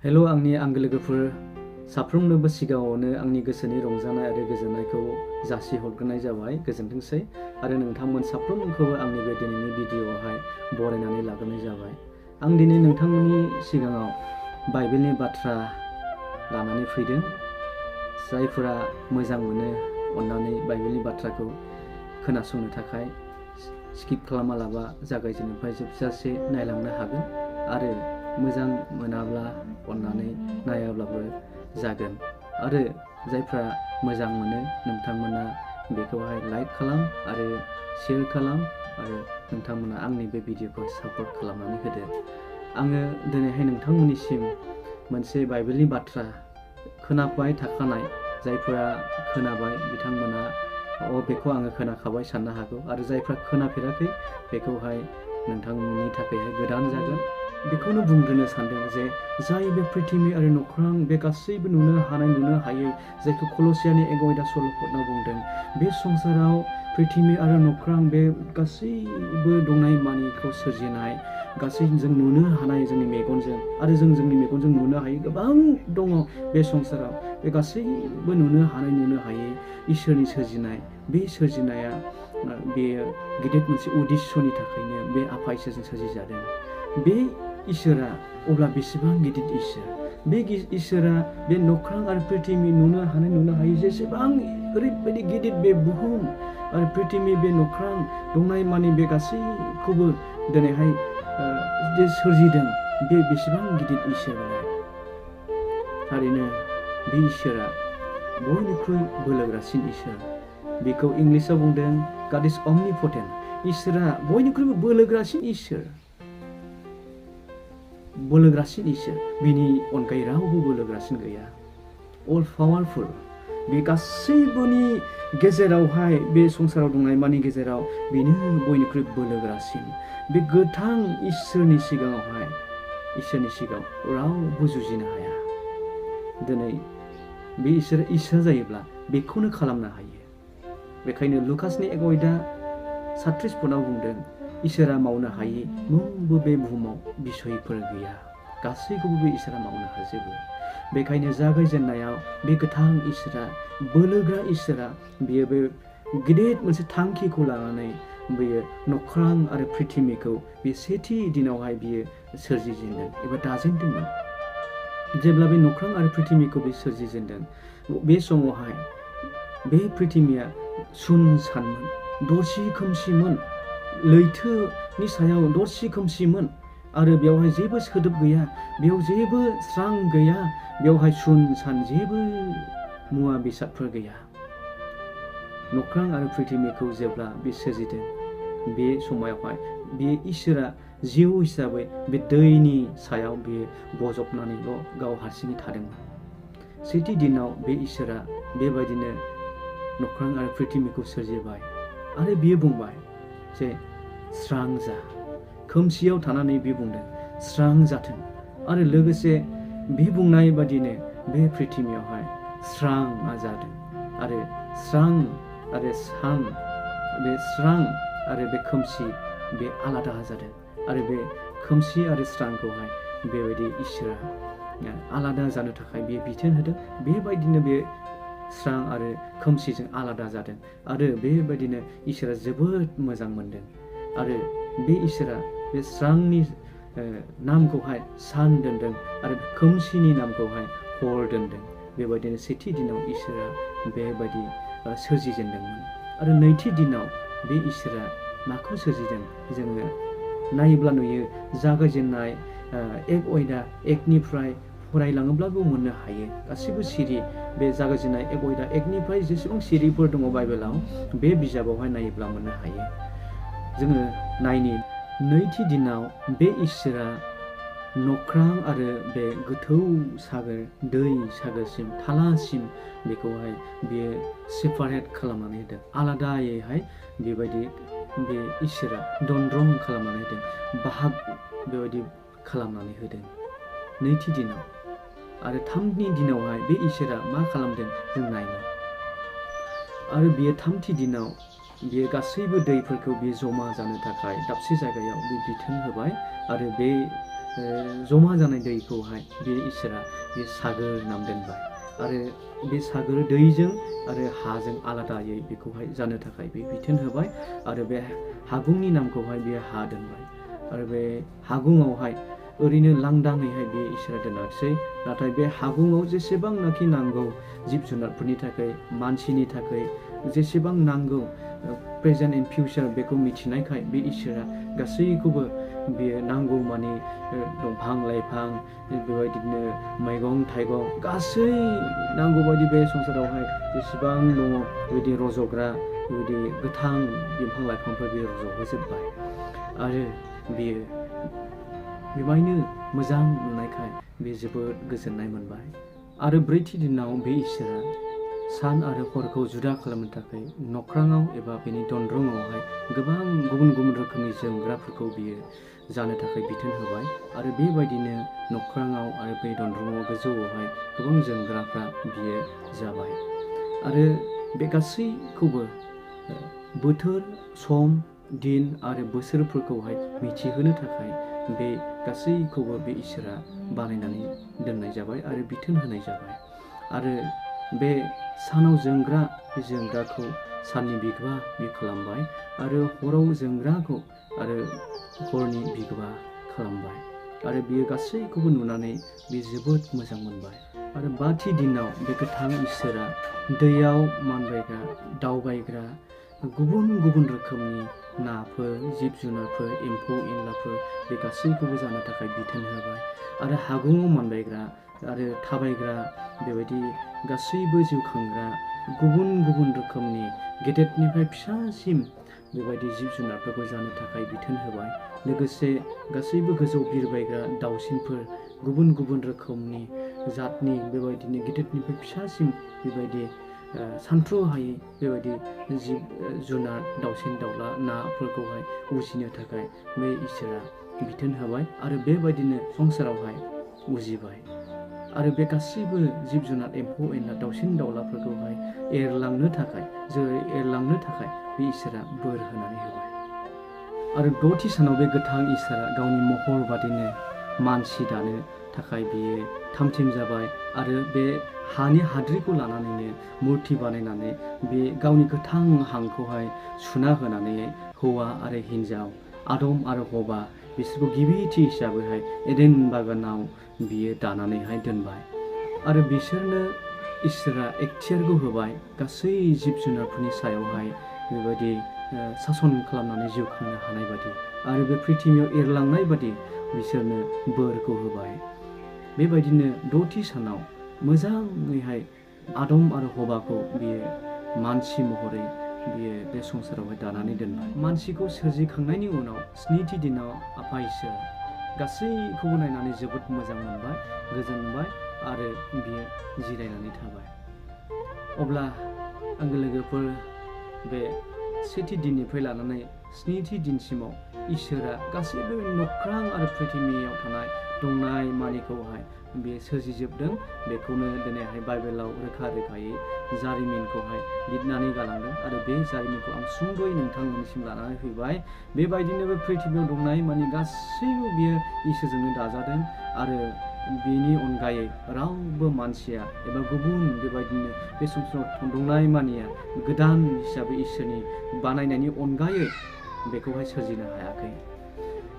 Hello आंनि आंगो लोगोफोर साफ्रोमनोबो सिगाङावनो आंनि गोसोनि रंजानाय आरो गोजोननायखौ जासिहरग्रोनाय जाबाय। गोजोनथोंसै आरो नोंथांमोन साफ्रोमखौबो आंनि बे दिनैनि भिडिअआवहाय बरायनानै लाग्रोनाय जाबाय। आं दिनै नोंथांमोननि सिगाङाव बाइबेलनि बाथ्रा लानानै फैदों। जायफोरा मोजां मोनो अन्नानै बाइबेलनि बाथ्राखौ खोनासंनो थाखाय स्किप खालामालाबा जागायजेननायनिफ्राय जोबजासे नायलांनो हागोन आरो मोजां मोनाब्ला अन्नानै नायाब्लाबो जागोन। आरो जायफ्रा मोजां मोनो नोंथांमोना बेखौहाय लाइक खालाम आरो शेयार खालाम आरो नोंथांमोना आंनि बे भिडिअखौ सापर्ट खालामनानै होदो। आङो दिनैहाय नोंथांमोननिसिम मोनसे बाइबेलनि बाथ्रा खोनाबाय थाखानाय जायफोरा खोनाबाय बिथांमोना बेखौ आङो खोनाखाबाय साननो हागौ आरो जायफ्रा खोनाफेराखै बेखौहाय नोंथांमोननि थाखायहाय गोदान जागोन। बेखौनो बुंग्रोनो सानदों जे जाय बे पृथ्वी आरो नख्रां बे गासैबो नुनो हानाय नुनो हायै जायखौ कलसियानि 1:16 बुंदों, बे संसाराव पृथ्वी आरो नख्रां बे गासैबो दंनाय मानिखौ सोरजिनाय गासै जों नुनो हानाय जोंनि मेगनजों आरो जोंनि मेगनजों नुनो हायै गोबां दङ बे संसाराव। बे गासैबो नुनो हानाय नुनो हायै इसोरनि सोरजिनाय, बे सोरजिनाया बेयो गिदिर मोनसे उद्देश्यनि थाखायनो बे आफा इसोरजों सोरजिजादों। बे इसोरा अब्ला बेसेबां गिदिर इसोर, बे इसोरा बे नख्रां आरो पृथ्वी नुनो हानाय नुनो हायै जेसेबां ओरैबायदि गिदिर बे बुहुम आरो पृथ्वी बे नख्रां दंनाय मानि बे गासैखौबो दिनैहाय जे सोरजिदों बे बेसेबां गिदिर इसोर। थारैनो बे इसोरा बयनिख्रुइ बोलोग्रासिन इसोर। बेखौ इंलिसाव बुंदों गॉड इज omnipotent। इसोरा बयनिख्रुइबो बोलोग्रासिन इसोर, बोलोग्रासिन इसोर। बिनि अनगायै रावबो बोलोग्रासिन गैया। अल पावारफुल। बे गासैबोनि गेजेरावहाय बे संसाराव दंनाय मानि गेजेराव बेनो बयनिख्रुइ बोलोग्रासिन। बे गोथां इसोरनि सिगाङावहाय इसोरनि सिगाङाव रावबो जुजिनो हाया। दिनै बे इसोर जायोब्ला बेखौनो खालामनो हायो। बेखायनो लुकासनि 1:37 बुंदों इसोरा मावनो हायै मोनबो बे बुहुमाव बिसयफोर गैया, गासैखौबो बे इसोरा मावनो हाजोबो। बेखायनो जागायजेननायाव बे गोथां इसोरा, बोलोग्रा इसोरा बियो बे गिदिर मोनसे थांखिखौ लानानै बियो नख्रां आरो पृथ्वीखौ बे सेथि दिनावहाय बियो सोरजिजेनदों एबा दाजेनदोंमोन। जेब्ला बे नख्रां आरो पृथ्वीखौ बे सोरजिजेनदों बे समावहाय बे पृथ्वीया सुनसानमोन, दरसि खोमसिमोन, लैथोनि सायाव दरसि खोमसिमोन आरो बेवहाय जेबो सोदोब गैया, बेयाव जेबो स्रां गैया, बेवहाय सुनसान जेबो मुवा बेसादफोर गैया। नख्रां आरो पृथ्वीखौ जेब्ला बे सोरजिदों बे समावहाय बे इसोरा जिउ हिसाबै बे दैनि सायाव बे बजबनानैल' गाव हारसिङै थादोंमोन। सेथि दिनाव बे इसोरा बेबायदिनो नख्रां आरो पृथ्वीखौ सोरजिबाय आरो बियो बुंबाय जे स्रां जा। खोमसियाव थानानै बे बुंदों स्रां जाथों आरो लोगोसे बे बुंनाय बादिनो बे पृथ्वीयावहाय स्रांआ जादों आरो स्रां आरो सान, बे स्रां आरो बे खोमसि बे आलादा जादों आरो बे खोमसि आरो स्रांखौहाय बेबायदि इसोरा आलादा जानो थाखाय बियो बिथोन होदों। बेबायदिनो बे स्रां आरो खोमसिजों आलादा जादों आरो बेबायदिनो इसोरा जोबोद मोजां मोनदों आरो बे इसोरा बे स्रांनि नामखौहाय सान दोनदों आरो खोमसिनि नामखौहाय हर दोनदों। बेबायदिनो सेथि दिनाव इसोरा बेबायदि सोरजिजेनदोंमोन आरो नैथि दिनाव बे इसोरा माखौ सोरजिदों जोङो नायोब्ला नुयो। जागायजेननाय 1:1 फरायलाङोब्लाबो मोननो हायो। गासिबो सिरि बे जागायजेननाय 1:1 जेसेबां सिरिफोर दङ बाइबेलाव बे बिजाबावहाय नायोब्ला मोननो हायो। जोङो नायनि नैथि दिनाव बे इसोरा नख्रां आरो बे गोथौ सागोर, दै सागोरसिम, थालासिम बेखौहाय बियो सेपारेट खालामनानै होदों। आलादायैहाय बेबायदि बे इसोरा दन्द्रं खालामनानै होदों, बाहाग बेबायदि खालामनानै होदों नैथि दिनाव। आरो थामथि दिनावहाय बे इसोरा मा खालामदों जों नायनो। आरो बियो थामथि दिनाव बियो गासैबो दैफोरखौ बियो जमा जानो थाखाय दाबसे जायगायाव बे बिथोन होबाय आरो बे जमा जानाय दैखौहाय बे इसोरा बे सागोर नाम दोनबाय आरो बे सागोर दैजों आरो हाजों आलादायै बेखौहाय जानो थाखाय बे बिथोन होबाय आरो बे हागुंनि नामखौहाय बे हा दोनबाय आरो बे हागुङावहाय ओरैनो लांदाङैहाय बे इसोरा दोनाखिसै नाथाय बे हागुङाव जेसेबांनाखि नांगौ जिब जुनारफोरनि थाखाय मानसिनि थाखाय जेसेबां नांगौ प्रेजेन्ट एन्ड फिउचार बेखौ मिथिनायखाय बे इसोरा गासैखौबो बेयो नांगौ मानि दंफां लाइफां बेबायदिनो मैगं थाइगं गासै नांगौ बायदि बे संसारावहाय जेसेबां दङ बेबायदि रज'ग्रा बेबायदि गोथां बिफां लाइफांफोर बे रज'होजोबबाय आरो बेयो बेबायनो मोजां नुनायखाय बे जोबोद गोजोननाय मोनबाय आरो ब्रैथि दिनाव बे इसोरा सान आरो हरखौ जुदा खालामनो थाखाय नख्राङाव एबा बेनि दन्द्रङावहाय गोबां गुबुन गुबुन रोखोमनि जोंग्राफोरखौ बियो जानो थाखाय बिथोन होबाय आरो बेबायदिनो नख्राङाव आरो बे दन्द्रङाव गोजौआवहाय गोबां जोंग्राफ्रा बियो जाबाय आरो बे गासैखौबो बोथोर सम दिन आरो बोसोरफोरखौहाय मिथिहोनो थाखाय बे गासैखौबो बे इसोरा बानायनानै दोननाय जाबाय आरो बिथोन होनाय जाबाय आरो बे सानाव जोंग्रा बे जोंग्राखौ साननि बिगोमा बे खालामबाय आरो हराव जोंग्राखौ आरो हरनि बिगोमा खालामबाय आरो बियो गासैखौबो नुनानै बे जोबोद मोजां मोनबाय आरो बाथि दिनाव बे गोथां इसोरा दैयाव मानबायग्रा दावबायग्रा गुबुन गुबुन रोखोमनि नाफोर जिब जुनारफोर एम्फौ एनलाफोर बे गासैखौबो जानो थाखाय बिथोन होबाय आरो हागुङाव मानबायग्रा आरो थाबायग्रा बेबायदि गासैबो जिउ खांग्रा गुबुन गुबुन रोखोमनि गेदेरनिफ्राय फिसासिम बेबायदि जिब जुनारफोरखौ जानो थाखाय बिथोन होबाय लोगोसे गासैबो गोजौ बिरबायग्रा दाउसिनफोर गुबुन गुबुन रोखोमनि जातनि बेबायदिनो गिदिरनिफ्राय फिसासिम बेबायदि सानथ्र'हायै बेबायदि जिब जुनार दाउसिन दाउला नाफोरखौहाय उजिनो थाखाय बे इसोरा बिथोन होबाय आरो बेबायदिनो संसारावहाय उजिबाय आरो बे गासैबो जिब जुनार एम्फौ एनला दाउसिन दाउलाफोरखौहाय एरलांनो थाखाय बे इसोरा बोर होनानै होबाय आरो द'थि सानाव बे गोथां इसोरा गावनि महर बादिनो मानसि दानो थाखाय बियो थामथिम जाबाय आरो बे हानि हाद्रिखौ लानानैनो मुर्ति बानायनानै बे गावनि गोथां हांखौहाय सुना होनानै हौवा आरो हिन्जाव आदम आरो हवा बिसोरखौ गिबिथि हिसाबैहाय एडेन बागानाव बियो दानानैहाय दोनबाय आरो बिसोरनो इसोरा एक्टियारखौ होबाय गासै जिब जुनारफोरनि सायावहाय बेबायदि सासन खालामनानै जिउ खांनो हानाय बादि आरो बे पृथिबियाव एरलांनाय बादि बिसोरनो बोरखौ होबाय बेबायदिनो द'थि सानाव मोजाङैहाय आदम आरो हवाखौ बियो मानसि महरै बियो बे संसारावहाय दानानै दोनबाय मानसिखौ सोरजिखांनायनि उनाव स्निथि दिनाव आफा इसोर गासैखौबो नायनानै जोबोद मोजां मोनबाय गोजोनबाय आरो बियो जिरायनानै थाबाय अब्ला आंनि लोगोफोर बे सेथि दिननिफ्राय लानानै स्निथि दिनसिमाव इसोरा गासैबो नख्रां आरो पृथिबियाव थानाय दंनाय मानिखौहाय बे सोरजिजोबदों बेखौनो दिनैहाय बाइबेलाव रोखा रोखायै जारिमिनखौहाय लिरनानै गालांदों आरो बे जारिमिनखौ आं सुंद'यै नोंथांमोननिसिम लानानै फैबाय बेबायदिनो बे पृथिबियाव दंनाय मानि गासैबो बियो इसोरजोंनो दाजादों आरो बेनि अनगायै रावबो मानसिया एबा गुबुन बेबायदिनो बे संसाराव दंनाय मानिया गोदान हिसाबै इसोरनि बानायनायनि अनगायै बेखौहाय सोरजिनो हायाखै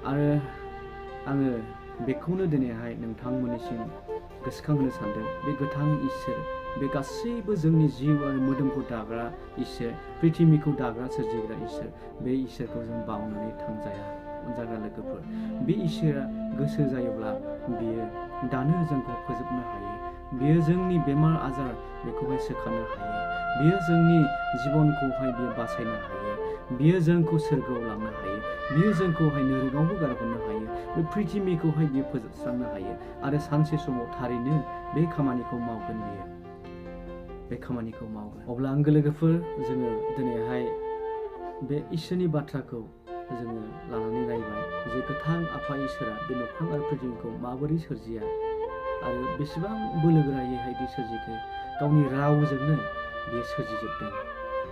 आरो आङो बेखौनो दिनैहाय नोंथांमोननिसिम गोसोखांहोनो सानदों बे गोथां इसोर बे गासैबो जोंनि जिउ आरो मोदोमखौ दाग्रा इसोर पृथिबिखौ दाग्रा सोरजिग्रा इसोर बे इसोरखौ जों बावनानै थांजाया अनजाग्रा लोगोफोर बे इसोरा गोसो जायोब्ला बियो दानो जोंखौ फोजोबनो हायो बियो जोंनि बेमार आजार बेखौहाय सोखानो हायो बियो जोंनि जिबनखौहाय बियो बासायनो हायो बियो जोंखौ सोरगोआव लांनो हायो बियो जोंखौहाय नोरगावबो गारहरनो हायो बे पृथिबिखौहाय बियो फोजोबस्रांनो हायो आरो सानसे समाव थारैनो बे खामानिखौ मावगोन बियो बे खामानिखौ मावगोन अब्ला आंगो लोगोफोर जोङो दिनैहाय बे इसोरनि बाथ्राखौ जोङो लानानै नायबाय जे गोथां आफा इसोरा बे नख्रां आरो पृथिबिखौ माबोरै सोरजिया आरो बेसेबां बोलोगोरायैहाय बे सोरजिखो गावनि रावजोंनो बियो सोरजिजोबदों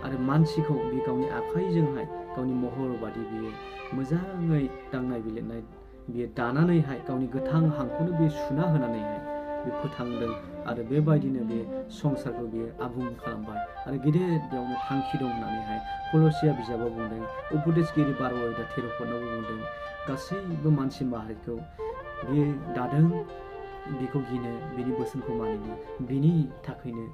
आरो मानसिखौ बे गावनि आखाइजोंहाय गावनि महर बादि बियो मोजाङै दांनाय बिलिरनाय बियो दानानैहाय गावनि गोथां हांखौनो बे सुना होनानैहाय बे फोथांदों आरो बेबायदिनो बे संसारखौ बियो आबुं खालामबाय आरो गिदिर बेयावनो थांखि दं होननानैहाय कलसिया बिजाबाव बुंदों, उपदेशगिरि 12:13 बुंदों, गासैबो मानसि माहारिखौ बियो दादों बिखौ गिनो, बिनि बोसोनखौ मानिनो, बिनि थाखायनो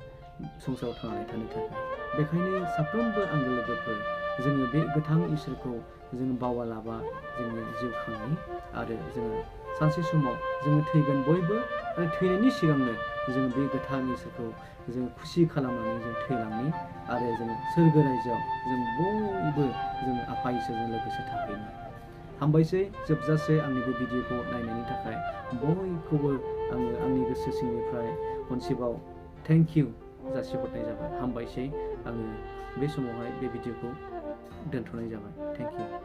संसाराव थांनानै थानो थाखाय। बेखायनो साफ्रोमबो आंगो लोगोफोर, जोङो बे गोथां इसोरखौ जोङो बावालाबा जोङो जिउ खांनि आरो जोङो सानसे समाव जोङो थैगोन बयबो आरो थैनायनि सिगांनो जोङो बे गोथां इसोरखौ जोङो खुसि खालामनानै जों थैलांनि आरो जोङो सोरगो रायजोआव जों बयबो जोङो आफा इसोरजों लोगोसे थाहैनि। हामबायसै जोबजासे आंनि बे भिडिअखौ नायनायनि थाखाय बयखौबो आङो आंनि गोसो सिंनिफ्राय खनसेबाव थेंक इउ जासिहरनाय जाबाय। हामबायसै, आङो बे समावहाय बे भिडिअखौ दोनथ'नाय जाबाय। Thank you.